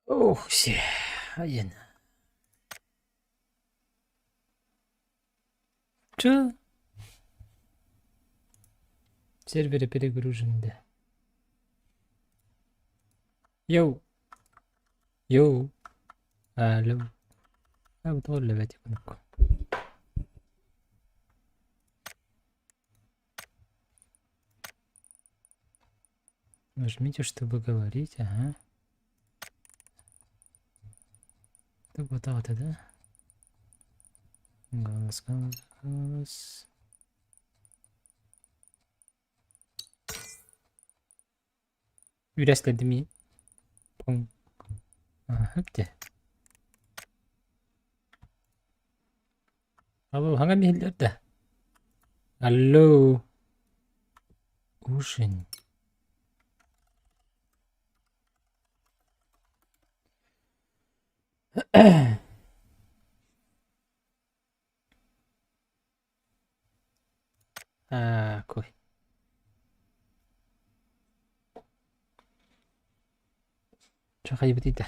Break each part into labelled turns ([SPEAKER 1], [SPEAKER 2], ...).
[SPEAKER 1] Ух, си, айан. Чё? Серверы перегружены, да. Йоу. Йоу. Алло. А вот ол лебети кнопку. Нажмите, чтобы говорить, ага. Так вот, вот да? Голос, голос, голос. Үрэслэдими. Пум. Ага, Алло, хаҥа иһиллэр да? Алло. Ужин. Аа, кой. Чахайбытый да.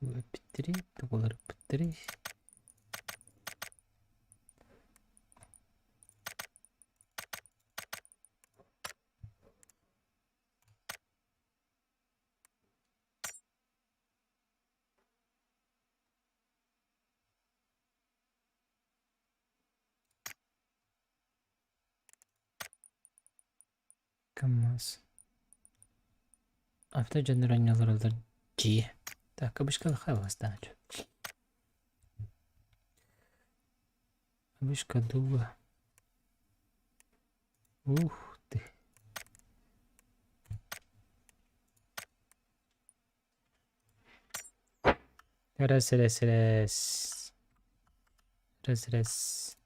[SPEAKER 1] Тугу эппиттэрий, тугу уларыппыттарый? КамАЗ. Авто дьоннор онньолороллор дьиэ. Так, кабышка хайвастаан Вышка дуба. Ух ты. Раз, раз, раз. Раз, раз.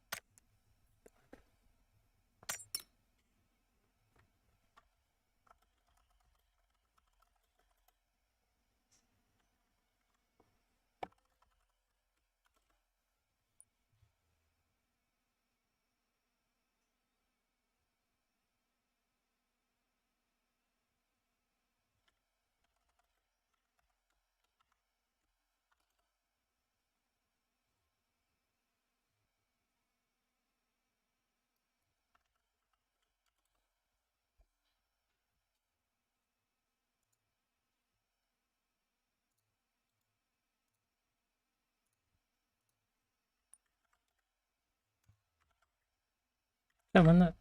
[SPEAKER 1] Манна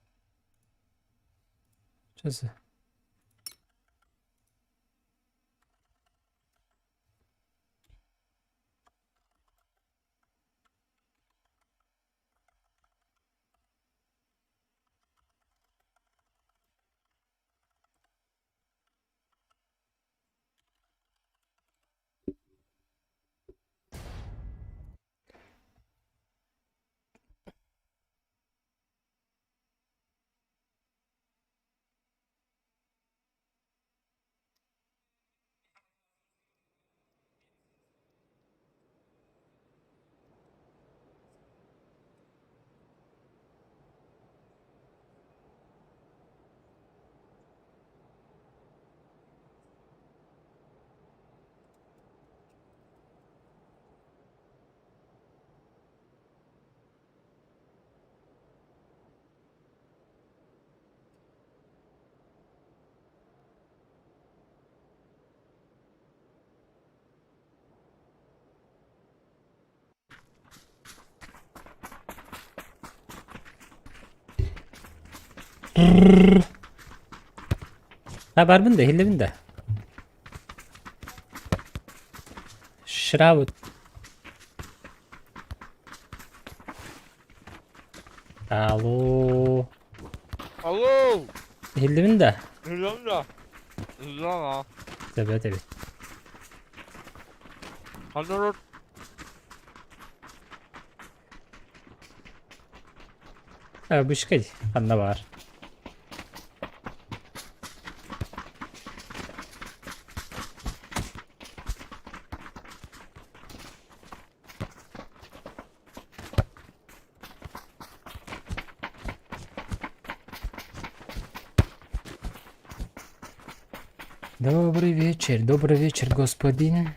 [SPEAKER 1] Сейчас. Барбын да, иһиллэбин да. Шраут. Алло.
[SPEAKER 2] Алло!
[SPEAKER 1] Иһиллибин да?
[SPEAKER 2] Иһиллэбин да? Иһиллэҕэ.
[SPEAKER 1] Тэбэ тэбэ.
[SPEAKER 2] Ханна
[SPEAKER 1] Бышкай ханна баар? Добрый вечер, господин.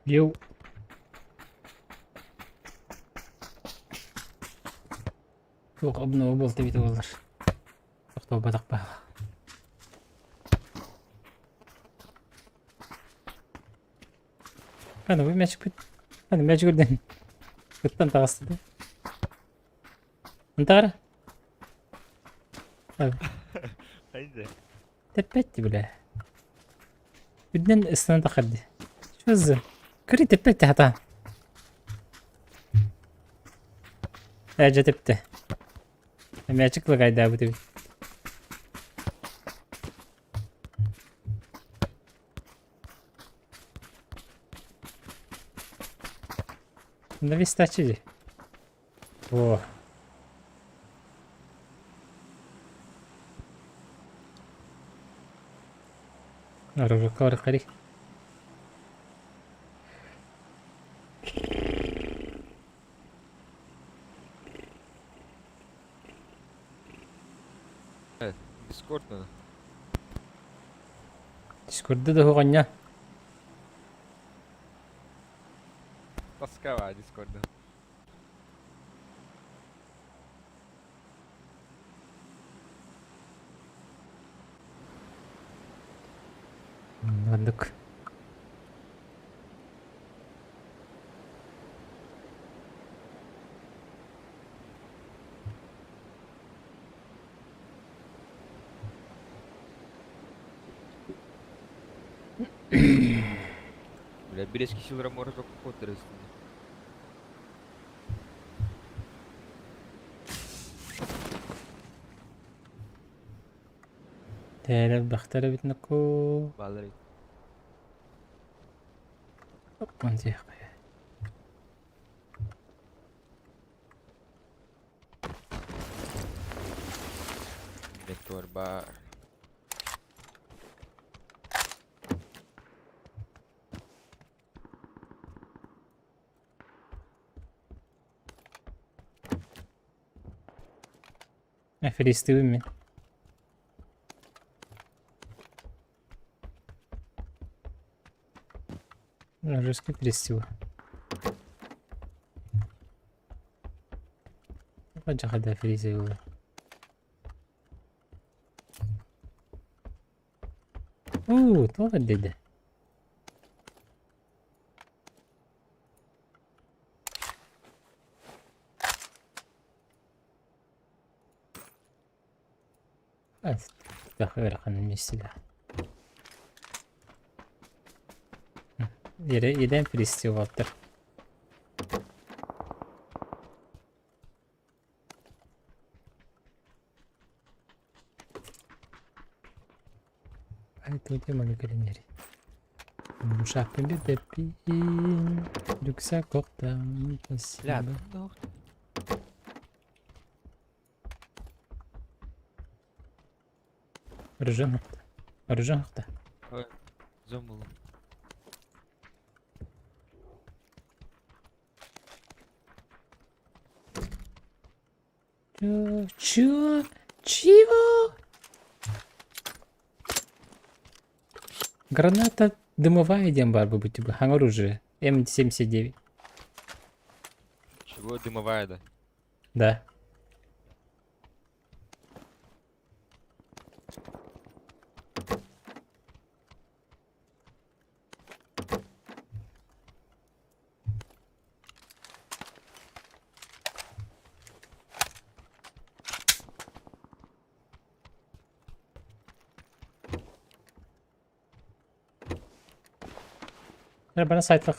[SPEAKER 1] Йоу. Туох обнова буолта эбитэ буоллар. Тохтооботох баҕа. Аны бу мэчикпит. Аны мэчик үрдэн. Ыттан таҕыста да. Ынтаара.
[SPEAKER 2] Хайда?
[SPEAKER 1] Тэппэт бля. Үрдүнэн ыстанан тахар дии. Что за? Көрүй тэппэт хата. Ээ дьэ тэптэ. Мячик лагайдаабыт эбит. Навестачи дии. О. Арыгы
[SPEAKER 2] Дискорд надо.
[SPEAKER 1] Дискорды да оҕонньо.
[SPEAKER 2] Тоскова Дискорда.
[SPEAKER 1] Оннук.
[SPEAKER 2] Бля, Березки силра может только
[SPEAKER 1] Тээлэр бахтар эбит нокоо.
[SPEAKER 2] Балларый.
[SPEAKER 1] Оппон диэххэ.
[SPEAKER 2] Инвентарь бар.
[SPEAKER 1] Аферистыыбын мин. Жестко перестила. Хадьа аферисты Уу, туох эрдэйдэ? Ыарахан миэстэлээх. Идээн перестилбаттар. Ай, тут маны кэлиннэри. Шаппын биэрдэппин, рюкзак охтам,
[SPEAKER 2] Бля,
[SPEAKER 1] спасибо. Оружие Оружие
[SPEAKER 2] Зомбулу.
[SPEAKER 1] Чё? Чё? Чего? Граната дымовая диэн баар будто бы. Хаҥа оружие. М79.
[SPEAKER 2] Чего дымовая, да?
[SPEAKER 1] Да. Бана сайтла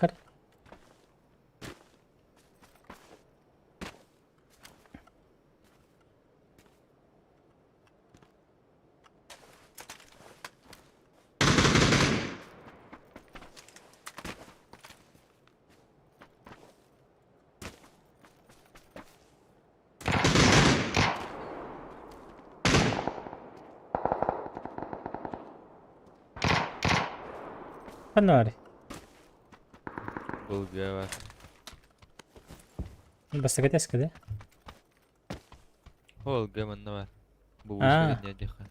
[SPEAKER 1] Ханна баарый?
[SPEAKER 2] Былга бар.
[SPEAKER 1] Бастакы тэскэ да?
[SPEAKER 2] Ол г манна бар. Бу
[SPEAKER 1] Аа.
[SPEAKER 2] вышка диэххэ.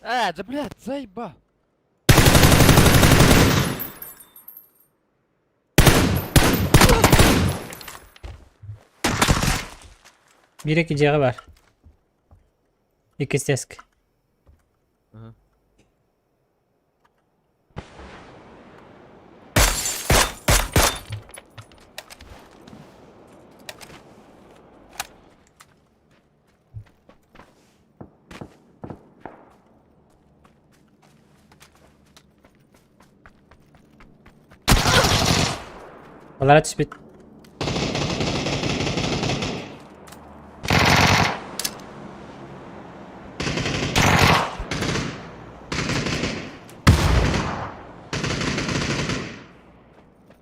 [SPEAKER 2] А, да блядь, заебал.
[SPEAKER 1] Биир эки дьиэҕэ баар. Иккис деск.
[SPEAKER 2] Ага.
[SPEAKER 1] Балара түспүт.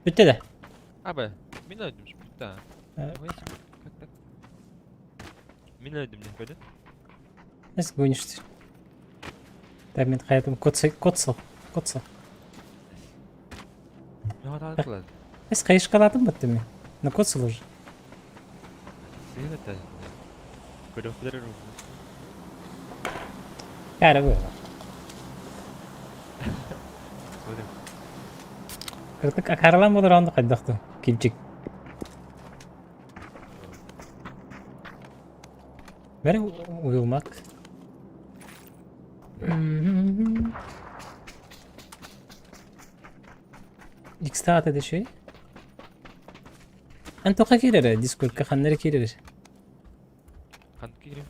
[SPEAKER 1] Бүттэ да?
[SPEAKER 2] Аба, мин өлдүм бүттэ. Как так? Мин өлдүм не көрдүн?
[SPEAKER 1] Нас гонишь. Так, мен хайатым коцал, коцал. Эс хайышкалатым баттым мен. На коцал уже. Кара было. Кыртык акаралан болор онду хайдахту. Килчик. Бәрі уйулмак. X-та ата дешей. Эн тоқа киирэр Дискордка ханна эрэ киирэр.
[SPEAKER 2] Ханнык киирим?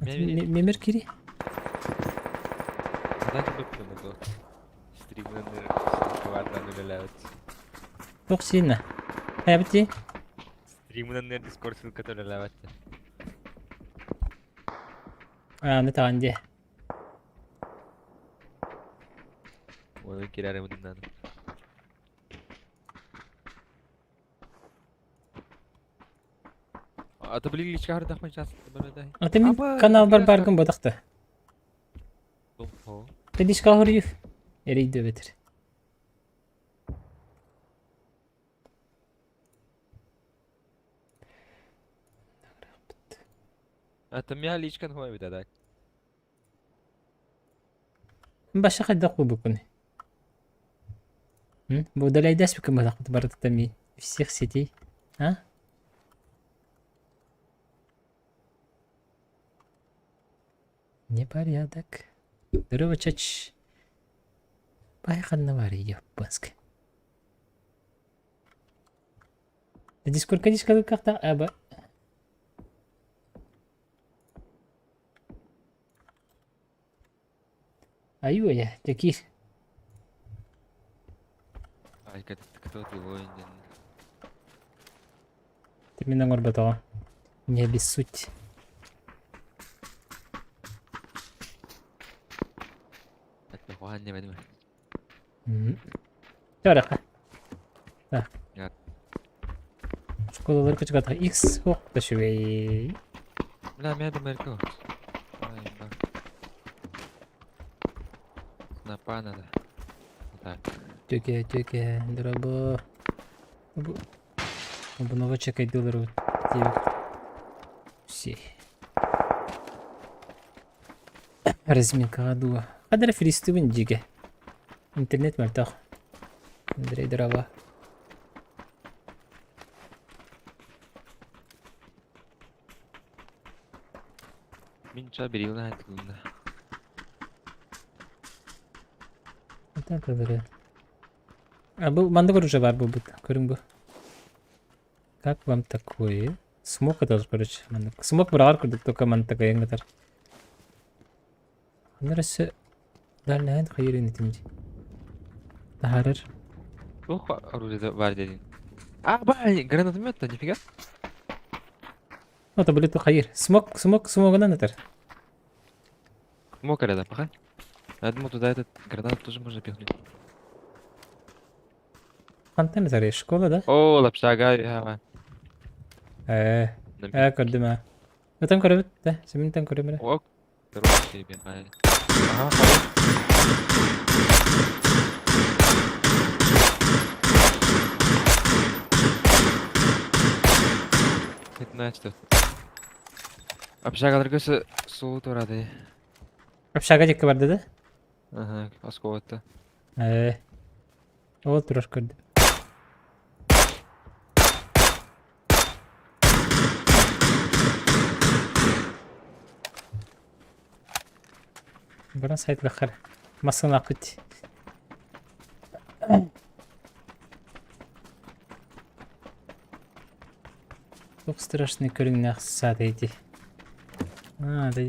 [SPEAKER 1] Мемер кири.
[SPEAKER 2] Стримнан үлэлээбит.
[SPEAKER 1] Туох сииннэ? Хайабыт дии?
[SPEAKER 2] Стримынан Дискорд ссылката үлэлээбэт.
[SPEAKER 1] Аа, аны таҕан дии.
[SPEAKER 2] Ой, киирэр мындан. А то блин, личка хардахмын сейчас.
[SPEAKER 1] Аты мин каналбар баргын бодахта. Личка хоруйув. Эрийдө бетер.
[SPEAKER 2] А то меня личка хуй бит так.
[SPEAKER 1] Баша хайдах буолбуккун? Бу удаляйдаспыккын баһахпыт барытыттан мин всех сетей. А? Непорядок. Здорово, чач. Поехали на варе, японская. Дискорка дискорка как-то аба. Айуя, такие.
[SPEAKER 2] Ай, кто ты воин?
[SPEAKER 1] Ты меня оҥорботоҕо. Не обессудь. Чарaka. Так. Школалар кычката X суох да үчүгэй.
[SPEAKER 2] Бля, мядо мэрко. Снапа надо. Так.
[SPEAKER 1] Төке, төке, дорабо. Бу Бу чекайдылар Все. Разминкаҕа дуу. Хадара фристыбын дьигэ. Интернет мөлтөх. Андрей дорабо.
[SPEAKER 2] Мин ча берилна айтылында.
[SPEAKER 1] Так говорю. А бу маннык оружие бар буолбут. Көрүҥ бу. Как вам такое? Смок это короче. Маннык. Смок быраҕар курдук только маннык айаҥнатар. Ханна өссө дальнайын хайыр инитим дии. Таһаарар.
[SPEAKER 2] Туох оружие бар дедин? А, бай, гранатомет нифига.
[SPEAKER 1] Это были хайыр. Смок, смок, смогунан этэр.
[SPEAKER 2] Мог рядом, пока. Я думал, туда этот гранат тоже можно пихнуть.
[SPEAKER 1] Хантан этэрий? Школа да?
[SPEAKER 2] Оо, лапшага үһэҕэ.
[SPEAKER 1] Ээ, ээ көрдүм ээ. Ытан көрөбүт да, симинтэн көрөм эрэ.
[SPEAKER 2] Ок, Ага, хайа. Пятнадцать. Общагаларга суу турады.
[SPEAKER 1] Общага диэки барда да?
[SPEAKER 2] Ага, осколотта.
[SPEAKER 1] Ээ, ол турар көрдүм. Баран сайт лахар. Массыыналаахпыт. Туох страшный көрүҥнээх саата ити. А, да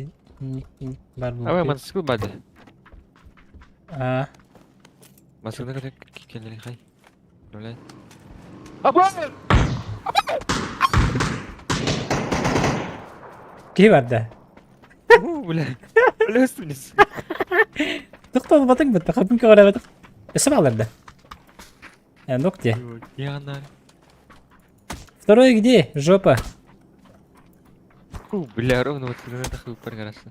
[SPEAKER 1] бар
[SPEAKER 2] Абы
[SPEAKER 1] буолбут.
[SPEAKER 2] мотоцикл барды.
[SPEAKER 1] А,
[SPEAKER 2] Массыына көтө келлери хай. Блядь. Абы!
[SPEAKER 1] Киһи барда.
[SPEAKER 2] У, бля. Бля, вниз.
[SPEAKER 1] Тохтолботуҥ бытта, хапын көҕүрээбэтэх. Өссө баалар да. Ну где?
[SPEAKER 2] Где она?
[SPEAKER 1] Второй где? Жопа.
[SPEAKER 2] Фу, бля, ровно вот на хуй прогресса.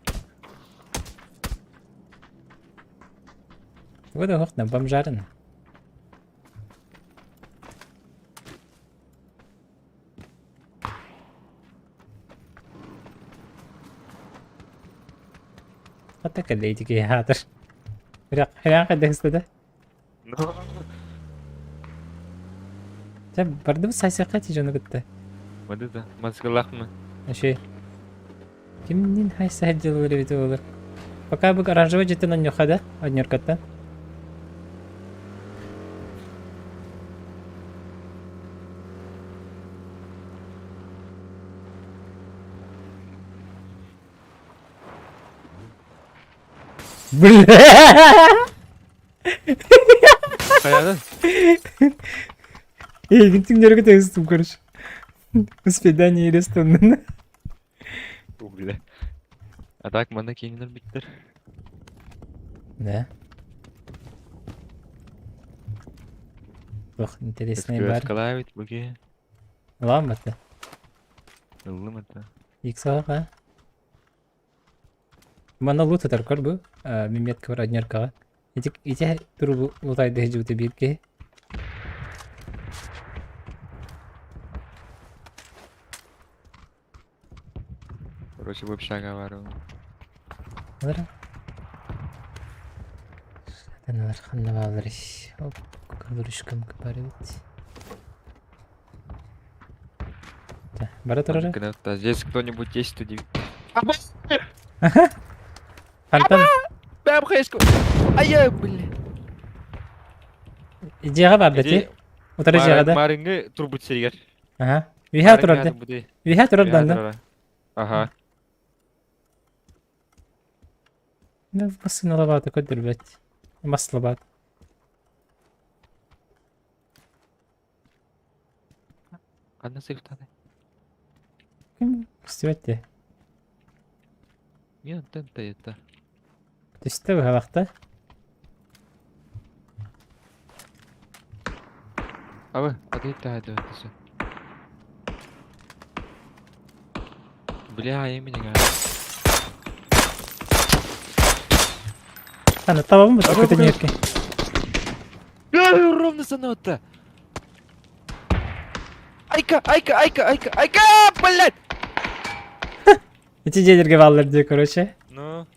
[SPEAKER 1] Вот ох, на бомжарин. Хата кэллэйди киһи хаатыр. Хайаан хайдах да?
[SPEAKER 2] Ну.
[SPEAKER 1] Чэ, бардыбыт сайсыахха ити дьону кытта.
[SPEAKER 2] Вот это, мотоцикллаахмы?
[SPEAKER 1] Вообще, кимнин хайса сылдьаллар эбитэ буолар. Пока бы оранжевый дьиэтин онньуохха да, онньоркоттон. Бля!
[SPEAKER 2] Хайа
[SPEAKER 1] Эйигин түҥнэргэ тегистим, короче. Свидание арестован.
[SPEAKER 2] Бля. А так манна киҥнэр биттэр.
[SPEAKER 1] Да. Ох, интересный бар.
[SPEAKER 2] Эскалавит буги.
[SPEAKER 1] Ылаан батта.
[SPEAKER 2] Ыллым это.
[SPEAKER 1] Иксаға. Манна лут ытар көр бу. Миметка бар однеркаҕа. Ити ити туру лутайды сылдьыбыта биир киһи.
[SPEAKER 2] Короче, в общага барым.
[SPEAKER 1] Алар. Алар ханна баалар Оп, ручкам бар эбит. Бара турара.
[SPEAKER 2] Здесь кто-нибудь есть, то
[SPEAKER 1] Хантан
[SPEAKER 2] Бэм хэшку. Ай, бля.
[SPEAKER 1] дьиэҕэ барда ти. Утары дьиэҕэ да.
[SPEAKER 2] Марыҥҥы турбут сиригэр.
[SPEAKER 1] Аха. Үһэ турар да. Үһэ турар да.
[SPEAKER 2] Ага.
[SPEAKER 1] Массыыналабаата көрдөрбөт. Маслабаат.
[SPEAKER 2] Ханна сыфтаны?
[SPEAKER 1] Ким көстүбэт дии.
[SPEAKER 2] Мен онтон тайытта.
[SPEAKER 1] Түстэ быһалахта.
[SPEAKER 2] Абы, атыйтта хайды. Бля, я меня.
[SPEAKER 1] Аны табабын бу көтөнүөркэ.
[SPEAKER 2] Ровно санаатта. Айка, айка, айка, айка, айка, блядь!
[SPEAKER 1] Ити дьиэлэргэ бааллар дии, короче.
[SPEAKER 2] Ну.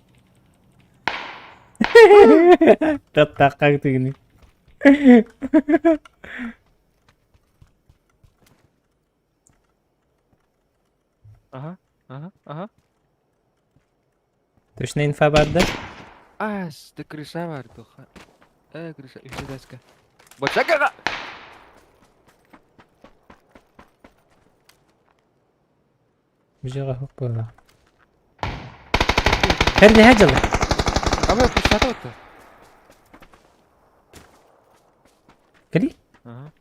[SPEAKER 1] Таттаахха тыгыны.
[SPEAKER 2] Ага.
[SPEAKER 1] Точно инфа бар да?
[SPEAKER 2] Ас, да крыша бар духа. Крыша, үһү даска. Бочага!
[SPEAKER 1] Бижеға хук буолла. Херде хажалы.
[SPEAKER 2] Абы, пустата отта.
[SPEAKER 1] Кали?
[SPEAKER 2] Ага.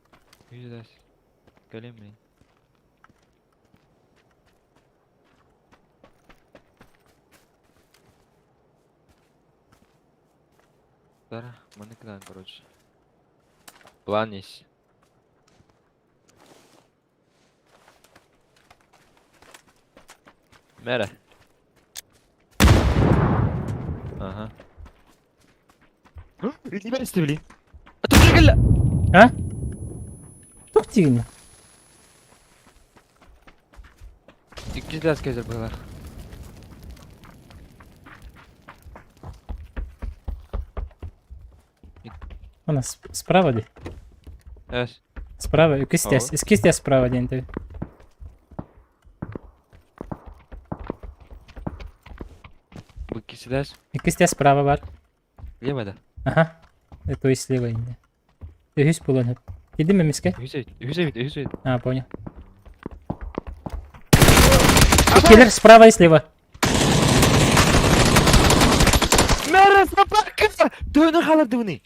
[SPEAKER 2] Үһү дас. Кэлем мен. Дара, маны кыдан, короче. План есть. Мэрэ. Ага. Илиибэр истибили. Туох кэллэ?
[SPEAKER 1] А? Туох диигин?
[SPEAKER 2] Иккис лас кэзер быһылар.
[SPEAKER 1] Она справа дии.
[SPEAKER 2] Эс.
[SPEAKER 1] Справа, иккис иккис справа диэн ты.
[SPEAKER 2] Бу иккис
[SPEAKER 1] Иккис справа бар.
[SPEAKER 2] Лево да?
[SPEAKER 1] Ага. То есть слева инде. Үһүс булан хөп. Килдим эмискэ?
[SPEAKER 2] Үһүс эбит, үһүс эбит, үһүс эбит.
[SPEAKER 1] А, понял. Киллер справа и слева.
[SPEAKER 2] Мэра, собака! Төһөнү хаалардыбыный?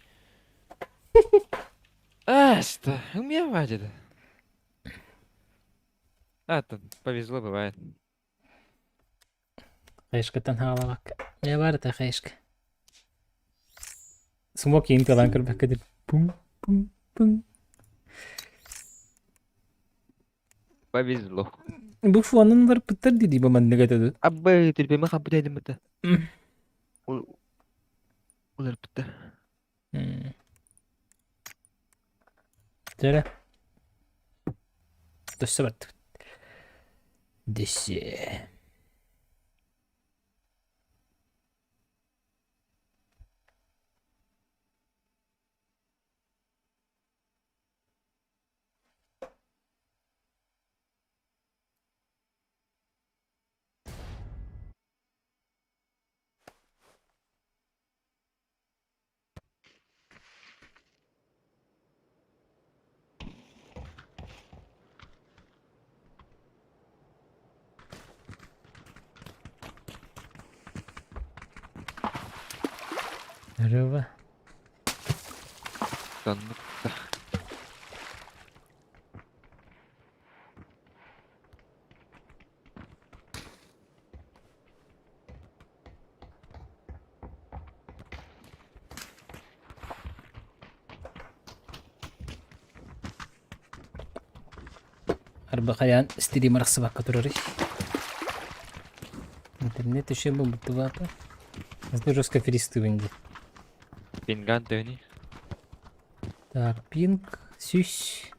[SPEAKER 2] Аста, умею деді. А, тут повезло, бывает.
[SPEAKER 1] Хайышкаттан хаалабакка. Не бар это хайышка. Смок иин тылан көрбөккө дил. Пум, пум, пум.
[SPEAKER 2] Повезло.
[SPEAKER 1] Бу фонун бар пыттар диди бу маннык этэ
[SPEAKER 2] Абы, терпеме хаппыт этим это. Уларпыта.
[SPEAKER 1] Дьэ. Төссө бардыбыт. Десе. Здорово.
[SPEAKER 2] Оннук.
[SPEAKER 1] Арба хайаан стример арахсыбакка турарый. Интернет еще был бутылата. Жестко фристыбын дии.
[SPEAKER 2] Пинган төһөнүй?
[SPEAKER 1] Так, пинг, сүүс.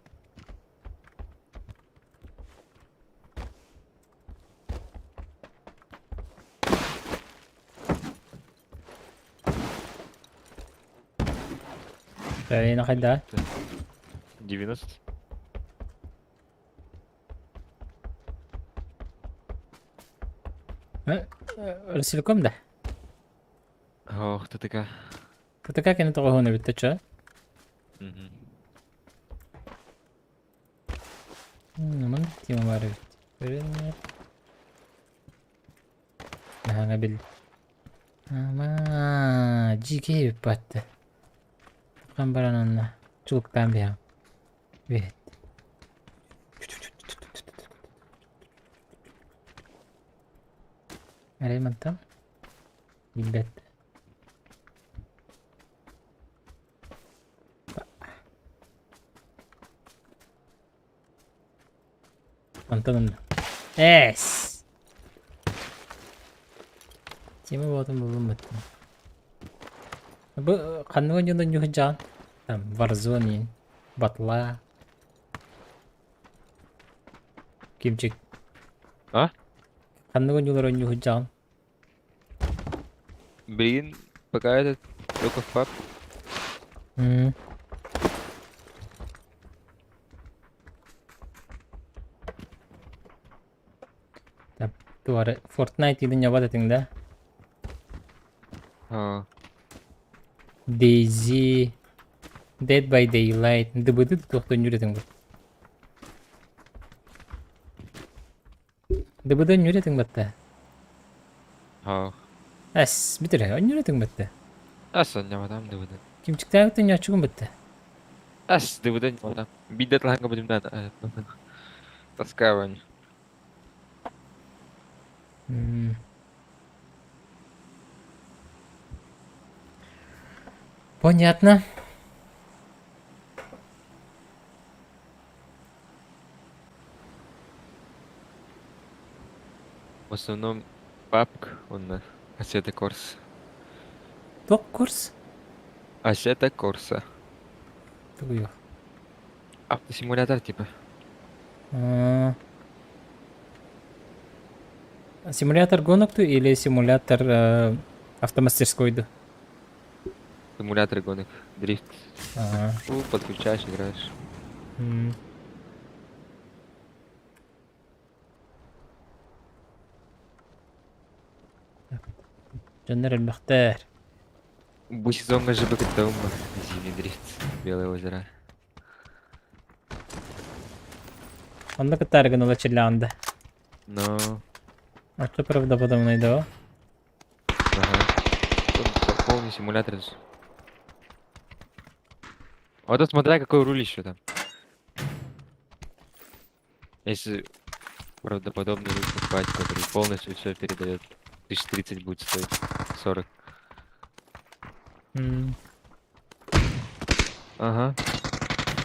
[SPEAKER 1] Правильно хайда.
[SPEAKER 2] 90.
[SPEAKER 1] Роселеком да?
[SPEAKER 2] Ох, ТТК.
[SPEAKER 1] ТТК кини тоҕоһуон эбит чё?
[SPEAKER 2] Мгм.
[SPEAKER 1] Мын тема бар эбит. Көрүннэр. Наһаа бил. Ама, жиге эбит батты. Тухан баран онно. Чулуктаан биһэм. Биһит. Арай мантан билбэт. Мантан онно. Эс! Тема буолатын буллум баттым. Бу ханныга дьонун дьуһдьаан? Там Warzone, Батла. Кимчик.
[SPEAKER 2] А?
[SPEAKER 1] Ханныга дьулар ойньуһдьаан?
[SPEAKER 2] Блин, пока этот только в паб.
[SPEAKER 1] Так, туары Fortnite идин ябат этиң да?
[SPEAKER 2] А,
[SPEAKER 1] DayZ, Dead by Daylight, ДБД туохтан нүрэтиҥ бу? ДБД нүрэтиҥ батта?
[SPEAKER 2] а.
[SPEAKER 1] Эс, бүтүрэ, нүрэтиҥ батта?
[SPEAKER 2] Ас онньомотом ДВД.
[SPEAKER 1] Кимчиктээҕиттэн ньооччугун батта?
[SPEAKER 2] Ас ДВД ньомотом. Биирдэ тылаһан көрбүтүм да тоска
[SPEAKER 1] Понятно.
[SPEAKER 2] В основном PUBG уонна Assetto Corsa.
[SPEAKER 1] Туох курс?
[SPEAKER 2] Assetto Corsa.
[SPEAKER 1] Тугуйу.
[SPEAKER 2] Автосимулятор типа.
[SPEAKER 1] А, Симулятор гонок ту или симулятор автомастерской ду?
[SPEAKER 2] Симулятор гонок. Дрифт.
[SPEAKER 1] А,
[SPEAKER 2] Ну, подключаешь, играешь.
[SPEAKER 1] м. Дьоннор элбэхтэр.
[SPEAKER 2] Бу сезоҥҥа ЖБ кытта умма. Зимний дрифт. Белое озеро.
[SPEAKER 1] Онно кыттаары гыналар чиллаанда.
[SPEAKER 2] Но...
[SPEAKER 1] Оччо правдоподобный да?
[SPEAKER 2] Ага. Тут полный симулятор. Вот тут смотря какой руль еще там. Если правдоподобный руль покупать, который полностью все передает, 1030 будет стоить. 40.
[SPEAKER 1] М,
[SPEAKER 2] Ага.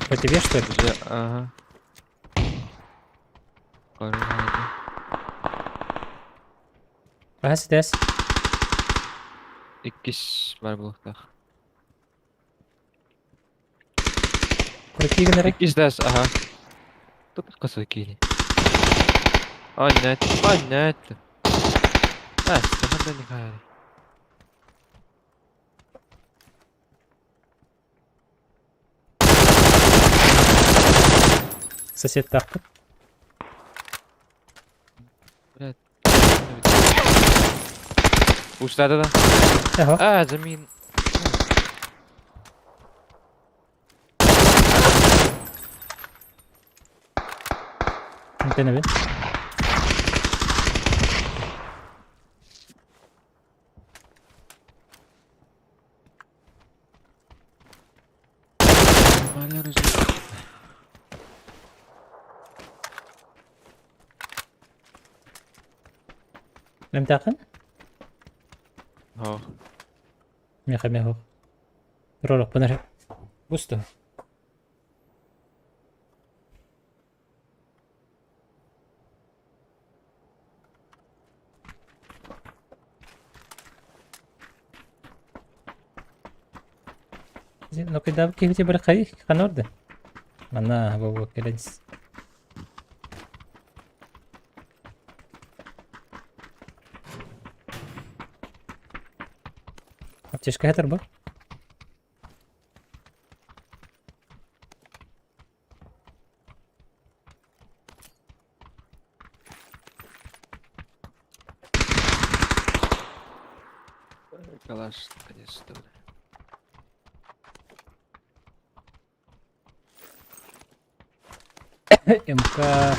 [SPEAKER 1] По тебе, что ли?
[SPEAKER 2] Уже, ага. Короче.
[SPEAKER 1] Ага, ситээс.
[SPEAKER 2] Иккис бар буолуохтаах.
[SPEAKER 1] Курки гынары.
[SPEAKER 2] Иккис дас, ага. Тут косой киили. Аннет, аннет. Ас, ханда не хайри.
[SPEAKER 1] Соседтаахпыт.
[SPEAKER 2] Блядь. Устата да.
[SPEAKER 1] Эһо.
[SPEAKER 2] А, замин.
[SPEAKER 1] Антеннабин. Эмтээхин?
[SPEAKER 2] О.
[SPEAKER 1] Миэхэ эмиэ суох. Туруорукпун эрэ. Густо. Нокуйдаабыт киһибит бары хайыы ханна барда? Манна бу кэлэн Аптечка хэтэр бу?
[SPEAKER 2] Калаш, наконец-то.
[SPEAKER 1] МК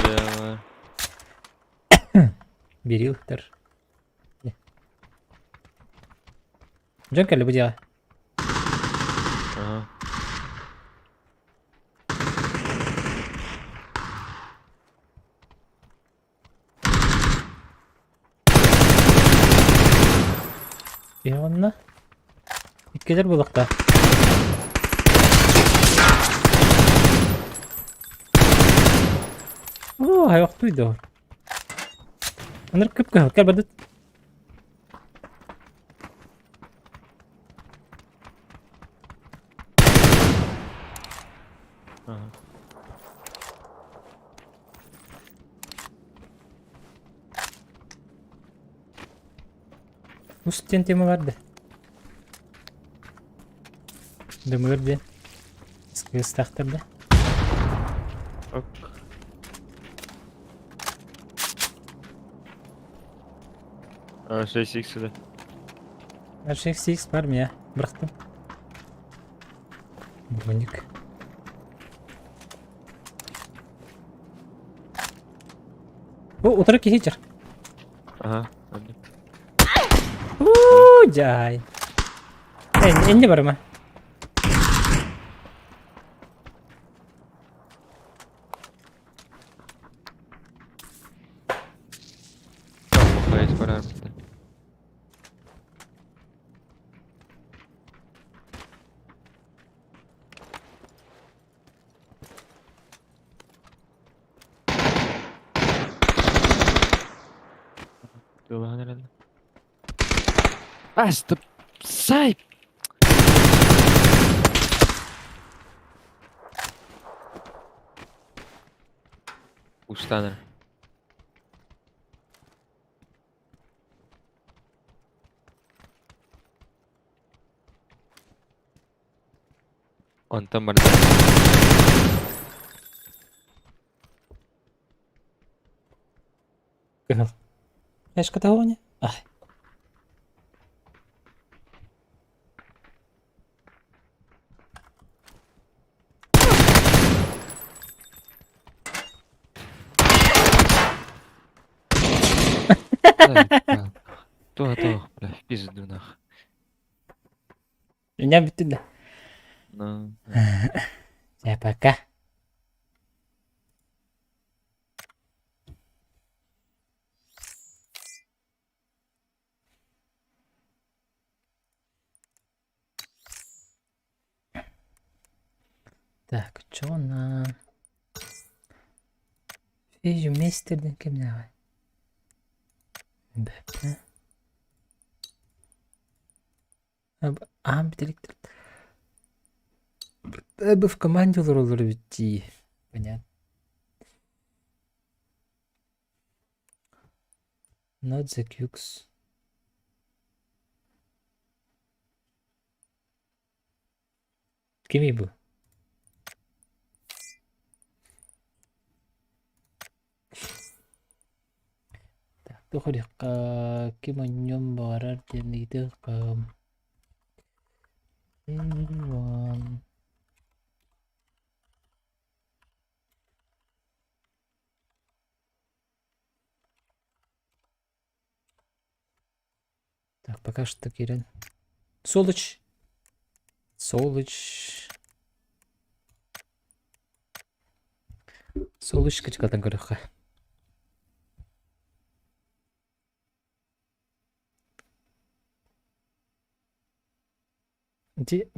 [SPEAKER 2] Дело.
[SPEAKER 1] Берилтер. Дьон кэлли бу дьиэҕэ.
[SPEAKER 2] Ага.
[SPEAKER 1] Киһи онно иккилэр буолуохтаах. Оо, хайвахтуй доо. Аныр кып-кыһыл кэл бардыт.
[SPEAKER 2] Ага.
[SPEAKER 1] Ус диэн тема бар да. Дымыр диэн. Скыстахтар да.
[SPEAKER 2] Ок. А, 6х сюда.
[SPEAKER 1] 6х бар мия. Бырахтым. Броник. О, утары киһи чар.
[SPEAKER 2] Ага. Ладно.
[SPEAKER 1] Уу, дьай. Энне барыма.
[SPEAKER 2] Плохая пора. Ытыалаһан эрэллэр. А, стоп! Сай! Устан эрэ. Онтон барда.
[SPEAKER 1] Кыһыл. Эшкатагония? Ай.
[SPEAKER 2] Заебал. То, бля, в пизду нах.
[SPEAKER 1] Меня бүттүн да.
[SPEAKER 2] Ну,
[SPEAKER 1] Дьэ, пока. Так, чона. Физиомейстерден кимнээҕий? Бэппэ. Аһан бүтэликтэр. В команде олороллор эбит дии. Понятно. Not the Cukes. Кимий бу? Так, туох ким онньуон баҕарар диэн ыйытыаххым. Anyone. Так, пока что киирэн. Солыч. Солыч. Солычка чыкатан көрүөххэ. Ити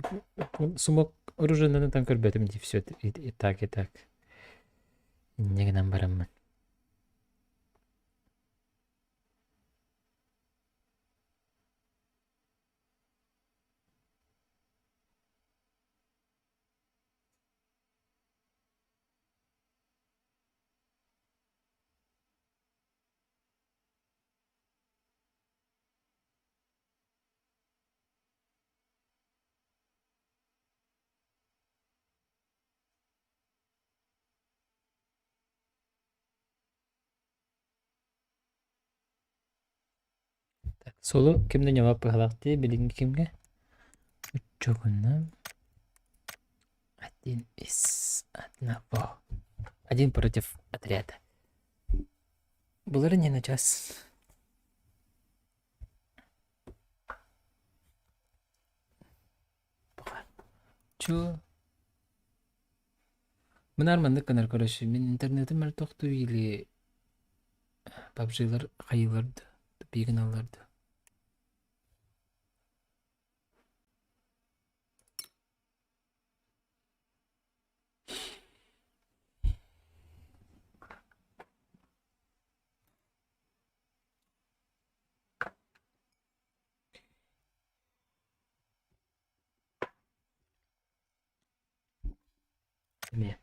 [SPEAKER 1] сумок оружиенан ытан көрбөтүм дии все и так и так. Инньэ гынан бараммын. Суолу ким да ньыма быһалаах дии билиҥҥи кимҥэ Уччугунан один из одного. Один против отряда. Булары не на час. Чё? Мынар маннык гынар короче мин интернетим мөлтөхтүү или PUBG-лар хайыылар да тупигыналлар да. Эмиэ.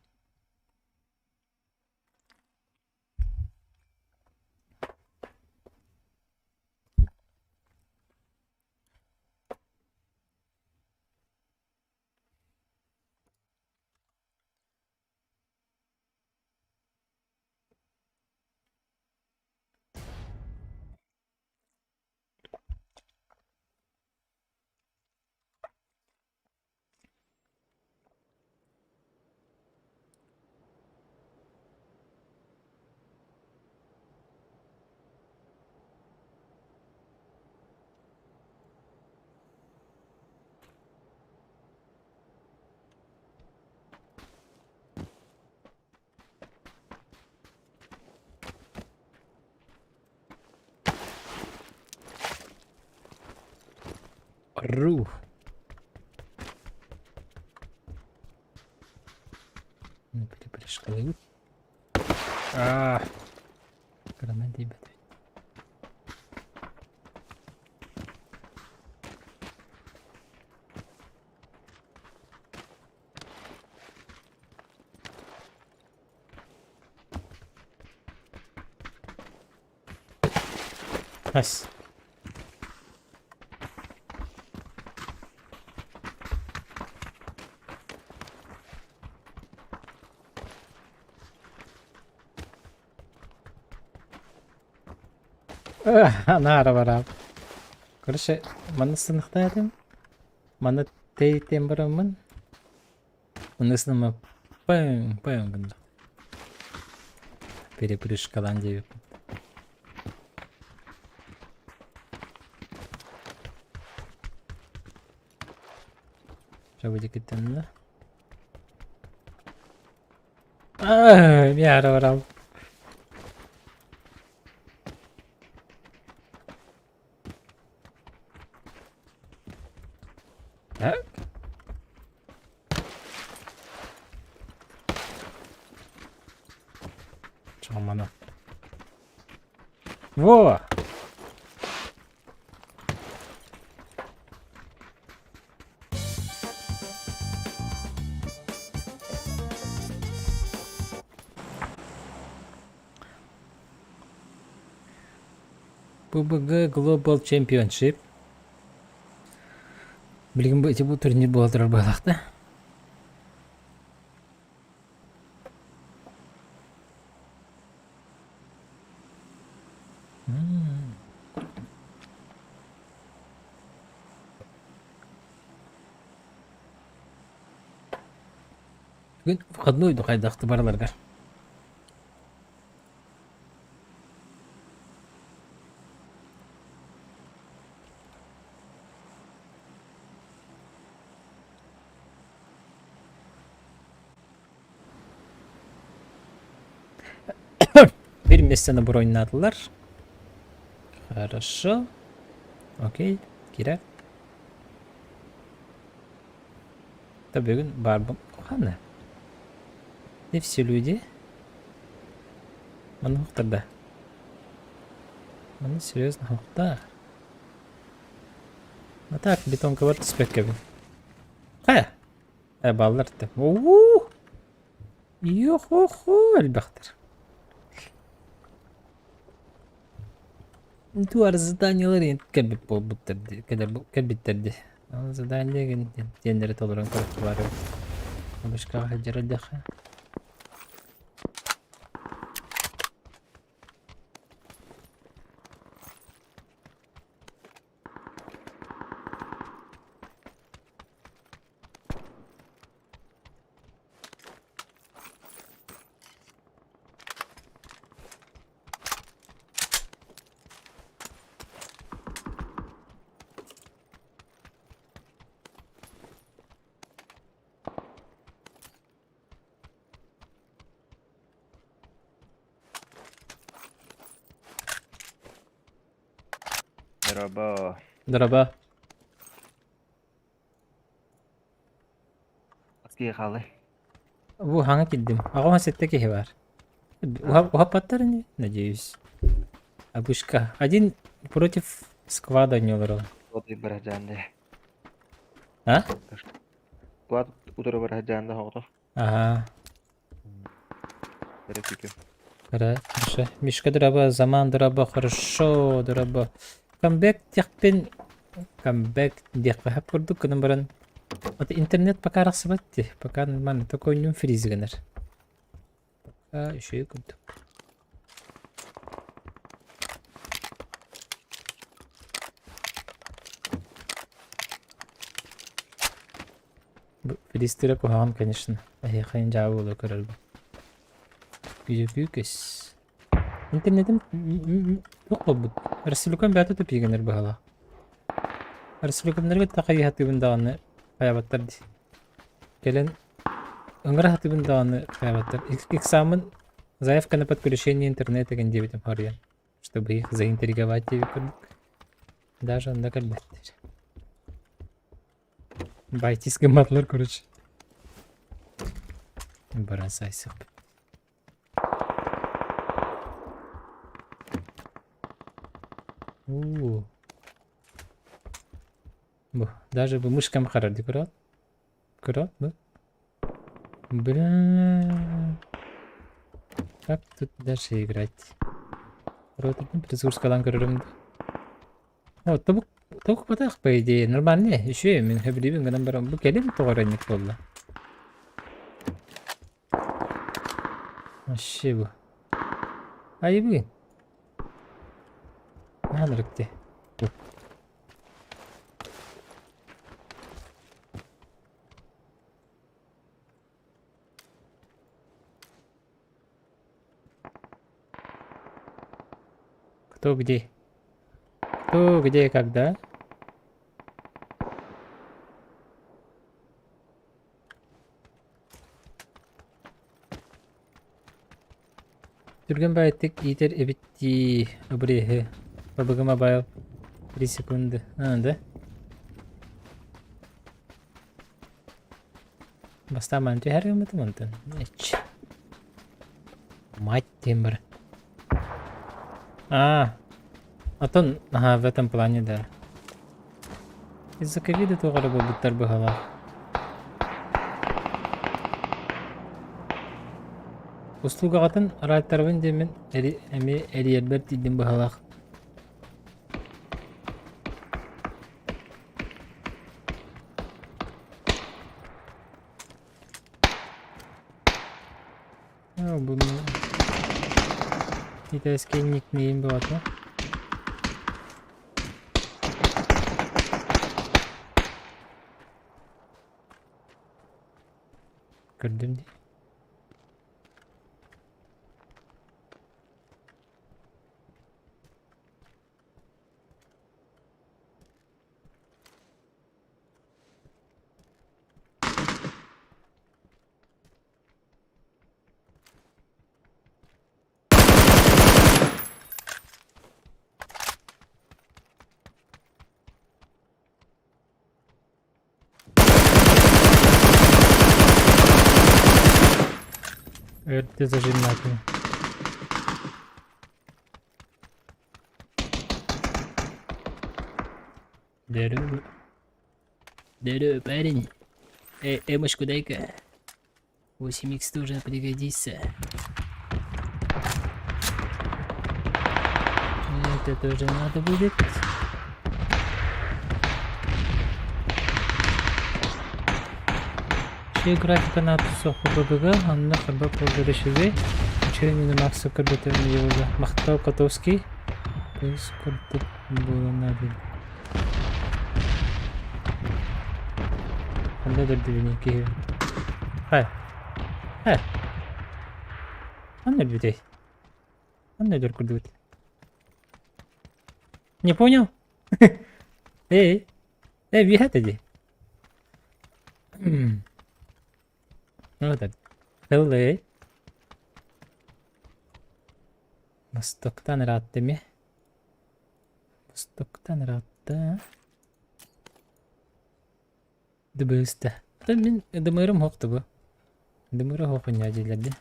[SPEAKER 1] Ру. Ну, пришли. А, гранат ребята. Nice. Наара бараап. Короче, манна сыныхтаатым. Манна тэйтэн бараммын. Манна сыныма пэҥ пэҥ гынна. Перепрыжкалаан диэбиппин. Чабыдикиттэннэ. Миэхэ барам. Так. Чалмана. Во! PUBG Global Championship. Билигин бу ити бу турнир буола турар быһалаах да. Бүгүн выходной хайдахты бараларгар. Бир миэстэни броньнаатылар. Хорошо. Окей, кирэ. Да бүгүн баарбын ханна? Не все люди. Манна хуктар да. Манна серьезно хуктар. А так бетонкалар түспэккэбин. Хайа? Э, баллар да. Уу! Йо-хо-хо, элбэхтэр. Туар заданиелар кэлбит буолбуттар дии, кэлбиттэр дии. Ол задание диэннэри толорон көрөххө баар эбит. Бабушкаҕа сылдьар эрдэххэ.
[SPEAKER 2] Дорообо.
[SPEAKER 1] Дорообо.
[SPEAKER 2] Киһи хаалай.
[SPEAKER 1] Бу хаҥа киирдим. Аҕам сэттэ киһи баар. Уһаппаттар ини, надеюсь. Обышка. Один против сквада не олорол.
[SPEAKER 2] Отуй барахжаанды.
[SPEAKER 1] А?
[SPEAKER 2] Склад утары барахжаанды хоҕото.
[SPEAKER 1] Ага.
[SPEAKER 2] Эрэ күтү.
[SPEAKER 1] Хорошо. Мишка дорообо, Заман дорообо, хорошо, дорообо. Камбэк диэхпин, камбэк диэххэ сөп курдук гынан баран вот интернет пока арахсыбат дии, пока нормально, только ойнуум фриз гынар. Пока үчүгэй курдук. Фристыра куһаҕан, конечно. Эһиэхэ дьаабы буола көрөрбүн. Күүс. Интернетим туох буолбут? Республикам бэйэтэ тупигэнэр быһалаах. Республикамнарга такайыһатыыбын даҕаны хайабаттар дии. Кэлэн ыҥыра сатыыбын даҕаны хайабаттар. Экзамен заявка на подключение интернета диэн диэбитим хоруйан. Чтобы их заинтриговать диэбит курдук. Даже онно кэлбэттэр. Байтис гымматылар короче. Баран сайсыхпыт. Уу. Бу, даже бу мышкам харар дии көрөҕүт? Көрөҕүт бу? Бля. Как тут дальше играть? Ротордун перезагрузкалаан көрөрүм да. О, тобук тобук батах по идее нормальный үчүгэй мин сөбүлүүбүн гынан баран бу кэлин тоҕо эрэ инник буолла. Вообще бу. Айыбыын. Наһаа ынырык Бу. Кто где? Кто где когда? Түргэн баайытык иитэр эбит дии обреһы. Бабыгым абайл. 3 секунды. А, да? Бастаан маан түһэр гыммытым онтон. Эч. Мать диэн бар. А, отон, ага, в этом плане, да. Из-за ковида тоҕо эрэ буолбуттар быһалаах. Услугаҕытын араайтарабын диэммин эри, эмиэ эрийэрбэр тиийдим быһалаах. Буну китайский никнейм бөҕөтө. Көрдүм дии. Өлтө зажимнатым. Здорово. Здорово, парень. Э, эмочку дай-ка. 8х тоже пригодится. Это тоже надо будет. Үчүгэй графика наата суох ПБГ, онно харба буоллар үчүгэй. Үчүгэй минимакса көрбөтөм буолла. Махтал Котовский. Плюс курдук буолан эбит. Ханна өлөрдүбүнүй киһи? Хай. Хай. Ханна өлбүтэй? Ханна өлөр курдугут? Не понял? Эй, эй, биһэт дии. Ну так. Ыллый. Востоктан ыраатта ме. Востоктан ыраатта. Дыбыста. Мин дымырым хоқты бу. Дымыры хоқуня дьиэлэрди.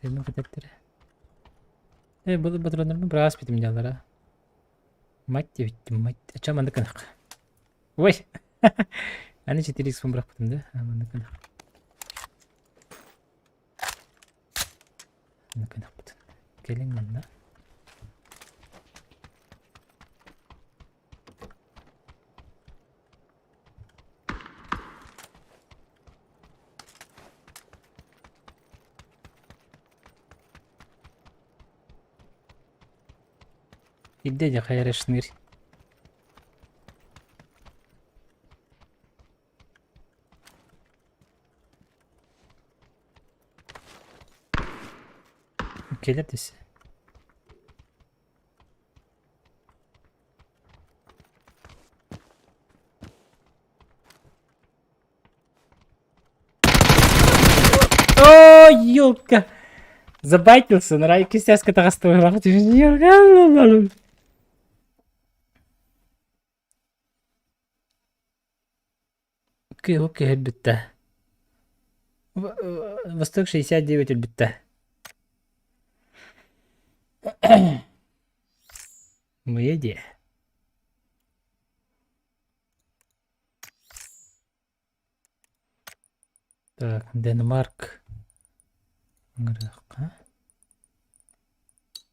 [SPEAKER 1] Тэмэ кэтэттерэ. Э, бұл патроннарбын быраас битим дьаллара. Мать диэбиттим, мать. Ача маннык гынах. Ой! Аны 4 бырахпытым да? Маннык гынах. Маннык гынахпытын. Кэлиҥ манна. И дядя хайра шнырь. Кэлэр дэсэ. О, елка! Забайтился, на райке сяска Окей, өлбүттэ. Восток 69 өлбүттэ. Моя идея. Так, Денмарк. Ыҥырыахха.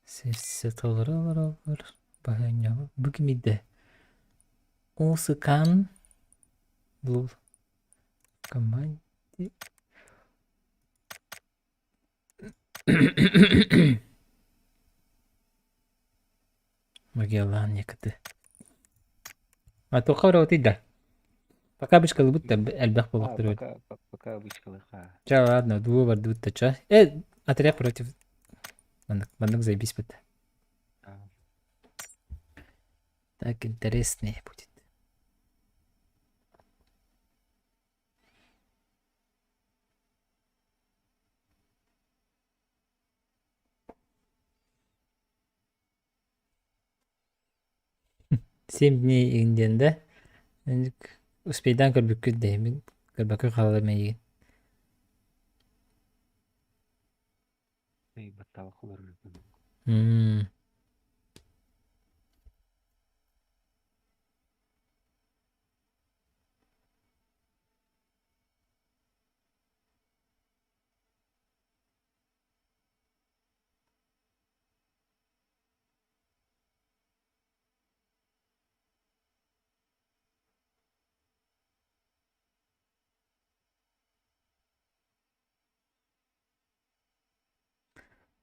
[SPEAKER 1] Сирсэ толору олороллор. Баһыанньаҕа бу кимий да? Усыкан Лул команде Магеллан якты. А туохха барабытый да? Пока обычкалыбыт да элбэх
[SPEAKER 2] А,
[SPEAKER 1] буолуохтар эбит.
[SPEAKER 2] пока, пока обычкалыха.
[SPEAKER 1] Ча, ладно, дуо бардыбыт да ча. Э, отряд против. Маннык, маннык заебись бит.
[SPEAKER 2] А,
[SPEAKER 1] Так интереснее будет. Семь дней иҥдиэн да успейдаан көрбүккүт да мин көрбөккө хааларым эйигин.
[SPEAKER 2] ый, баттаабакка олорор.
[SPEAKER 1] М.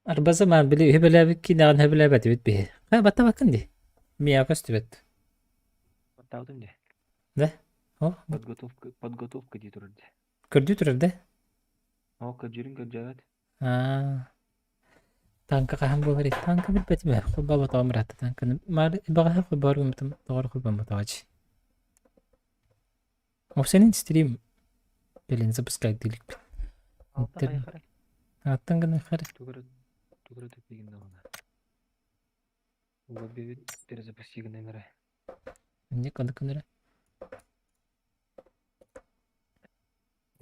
[SPEAKER 1] Арбаза маан били үһү киинэҕин сөбүлээбэтибит биһи. Ха баттабаккын дии. Миэхэ көстүбэт.
[SPEAKER 2] Баттаабытым дии.
[SPEAKER 1] Да? О,
[SPEAKER 2] Подготовка, подготовка дии турар дии.
[SPEAKER 1] көрдүү турар да?
[SPEAKER 2] О, көрдүүрүн көрдөөбөт.
[SPEAKER 1] Аа. Танка хаһан буолар Танка билбэтим ээ. Холбооботоҕум ыраатта танканы. Маар баҕаһа холбоор гыммытым, доҕор холбоммотоҕо дии. Офсенин стрим Блин, запускай дииликпит.
[SPEAKER 2] Алта хайахара.
[SPEAKER 1] Аттан гына хар.
[SPEAKER 2] Тугара тугара тупигин даҕаны. Лобби перезапусти гына
[SPEAKER 1] Не каны кынара.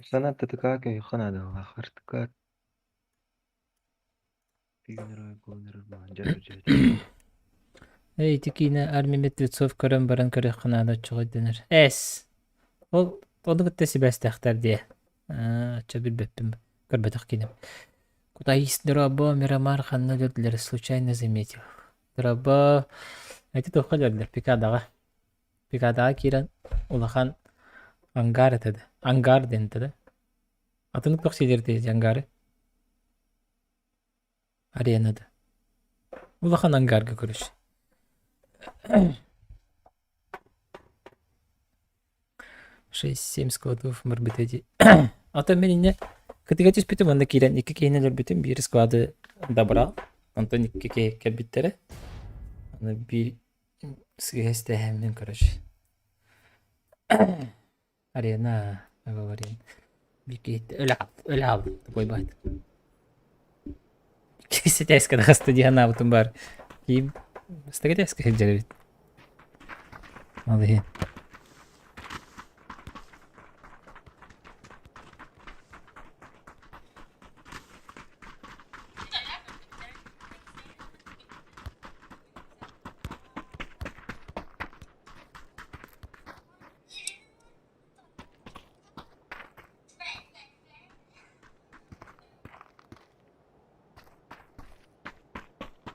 [SPEAKER 2] Санат ТТК күйхана хартыка
[SPEAKER 1] Эй, ити киинэ армия мертвецов көрөн баран көрүөххэ наада оччоҕо дэнэр. Эс. Ол ону кытта сибээстээхтэр диэ. Аа, оччо билбэппин. Көрбөтөх киинэм. Кутаис дроба Мирамар ханна өлөрдүлэр случайно заметил. Дроба эти туохха өлөрдүлэр Пикадаҕа. Пикадаҕа киирэн улахан ангар этэ да. Ангар диэн этэ да. Атыннык туох сиилэр ангары? Аренада. Улахан ангарга көрүс. Шесть-семь складов барбыта дии. Ата мин инньэ кытыга түспүтүм уонна киирэн икки киһини өлөрбүтүм, биир склады добрал, онтон икки киһи кэлбиттэрэ. Аны биир сыыһа истээһэммин короче. Арена, говорим. Биир киһиттэ өлө өлө хаалбыт, буойбаат. Ситээскэ хаста дии санаабытым баар. Киим стагетээскэ сылдьар эбит. Ол иһин.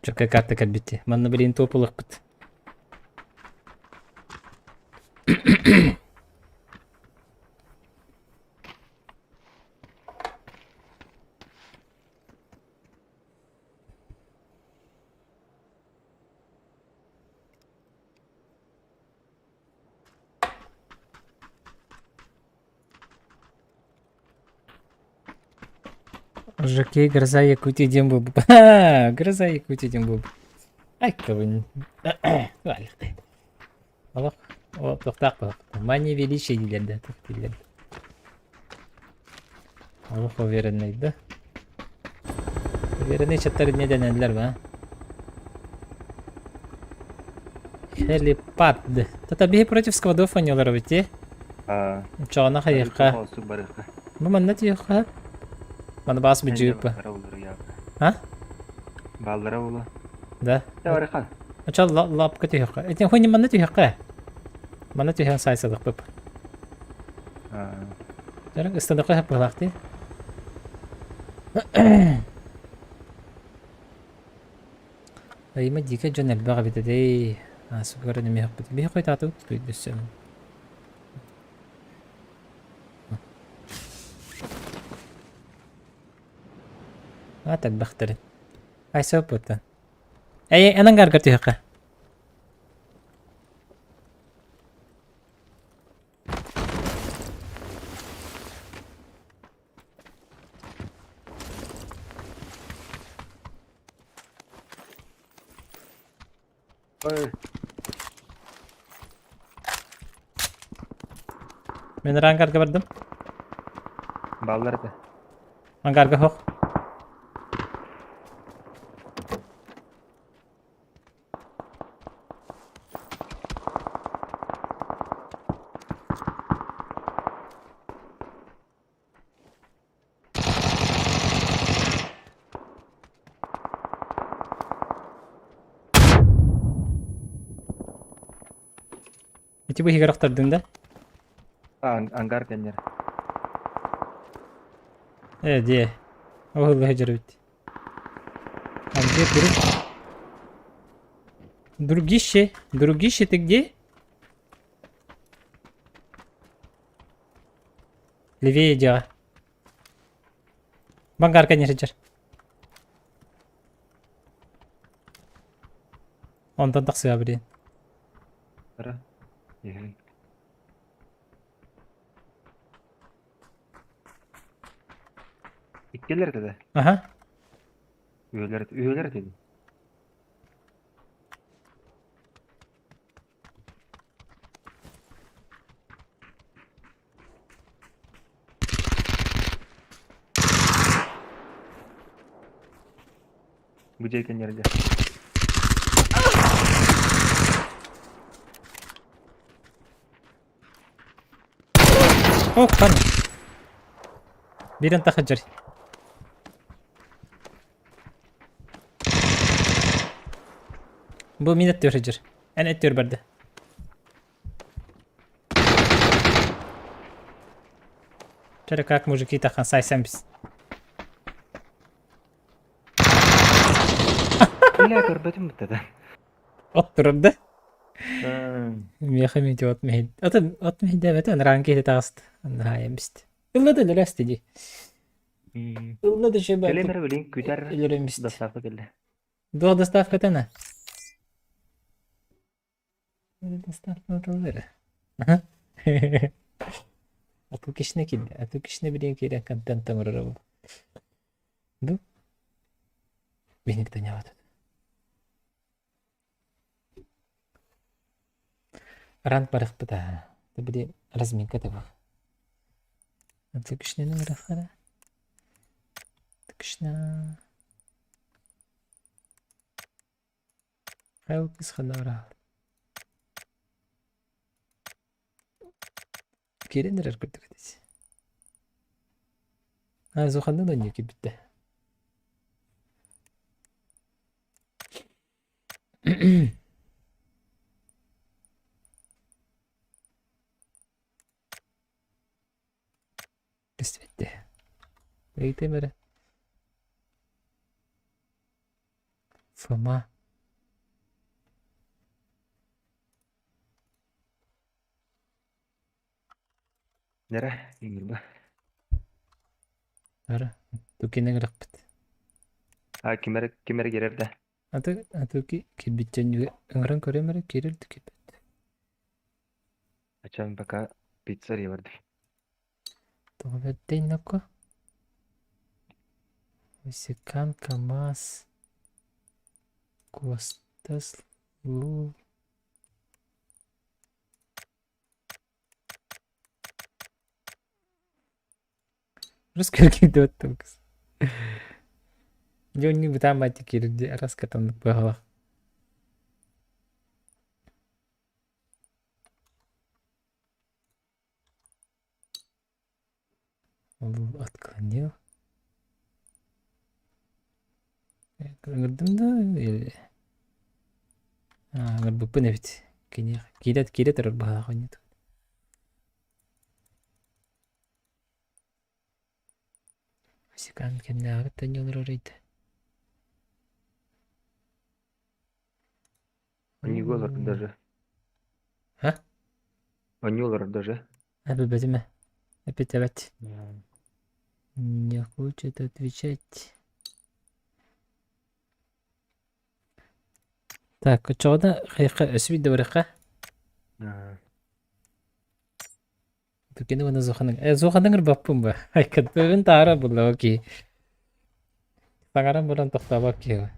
[SPEAKER 1] Чөкө карта кэлбит. Манна билигин туох булуохпут? Жокей Гроза Якутии диэн буолбут. Гроза Якутии диэн буолбут. Ай, кабын. Олох, о, туохтаах буолбут. Мания величия дииллэр да, туох дииллэр. Олох уверенный да. Уверенный чаттар не дэнэллэр ба. Хелипад. Тата биһи против сквадов оонньуулар эбит дии.
[SPEAKER 2] А,
[SPEAKER 1] Чоҕоно хайыахха. Бу манна тиийиэххэ. Маны баас быдьыыппа. А?
[SPEAKER 2] Баллара була.
[SPEAKER 1] Да.
[SPEAKER 2] Барыха.
[SPEAKER 1] Ача лапка түһүөххэ. Этин хуйни манна түһүөххэ. Манна түһэн сайсалыхпып. Дөрөк ыстадыкка хаппылаахты. Айыма дьиикэй дьон элбэх эбит этэ. Аасыгар эмиэхпит. Биһи хойутаатыбыт өссө. Аат элбэхтэрин. Айса оппуттан. Эй, эн ангарга түһэххэ.
[SPEAKER 2] Ой.
[SPEAKER 1] Мин ангарга бардым.
[SPEAKER 2] Баллар этэ.
[SPEAKER 1] Ангарга хох. Ити быһыгар охтордуҥ да?
[SPEAKER 2] Ангар кэннэр.
[SPEAKER 1] Э, дьиэ. Ол сылдьар эбит. А где друг? Другище? Другище ты где? Левее дьиэҕэ. Бангарка не сылдьар. Онтон тахсыа блин.
[SPEAKER 2] Ара. Иһин. Иккилэр этэ да?
[SPEAKER 1] Аха.
[SPEAKER 2] Үһүлэр үһүлэр этэ дии. Бу дьиэ кэннэргэ.
[SPEAKER 1] Ох, хан. Бирен тахаджар. Бу мин өттүгэр сылдьар. Эн өттүгэр барда. Чэрэ как мужики тахан сайсамбис.
[SPEAKER 2] Бля, көрбөтүм бутта
[SPEAKER 1] От турар да. Миэхэ мити от мэһид. Атын от мэһидээбэтэ анараан киһи таҕыста. Аннаһаайам бист. Ылла да өлөрөөстө дии. Ылла да шеба.
[SPEAKER 2] Кэлин эрэ билин күтэр
[SPEAKER 1] Өлөрөм бист.
[SPEAKER 2] доставка кэллэ.
[SPEAKER 1] Дуо доставкатана. Доставка тыллары. Ату кишне килде. Ату кишне билин кирен контент оҥорор бу. Ду? Биник таñабат. Ранг барыхпыт аа. Били разминка табах. Ату кишнени барахара. Кишна. Хайыл кыс ханна бараҕыт? Киирэн эрэр курдук этэ. Аа, Зуханна да киирбиттэ. Көстүбэттэ. Ыйытыам эрэ. Фома.
[SPEAKER 2] Нэрэ, иҥирбэ.
[SPEAKER 1] Ара, тукина гырахпыт.
[SPEAKER 2] А ким эрэ ким эрэ киирэр да?
[SPEAKER 1] Аты атыки кирбитчэнньүгэ ыҥыран көрөм эрэ киирэр да киирбэт.
[SPEAKER 2] Ачан пока пиццерия барды.
[SPEAKER 1] Тоҕо бэрдэй ноко? Высекан, КамАЗ, Костас, Лу. Рус кэргийдибэт тылгыс. Дьэ оннук бытаан баайдык киирэр дии араас катаннык быһалаах. Ол отклонил. Ыҥырдым да или ыҥырбыппын эбит. Киниэхэ киирэ киирэ турар быһалаах онньуту. Васикан кэмнээҕи төннө олорор ыйда.
[SPEAKER 2] Анньыга даже.
[SPEAKER 1] А?
[SPEAKER 2] Анньыылар даже.
[SPEAKER 1] Билбэтим ээ. Эппиттээбэт. Не хочет отвечать. Так, оччоҕуна хайыахха өссө биирдэ барыахха. Тукини уонна Зоханы. Э, Зоханы ырбаппын ба. Айкаттыгын таара булла окей. Саҥаран баран тохтообот киһи.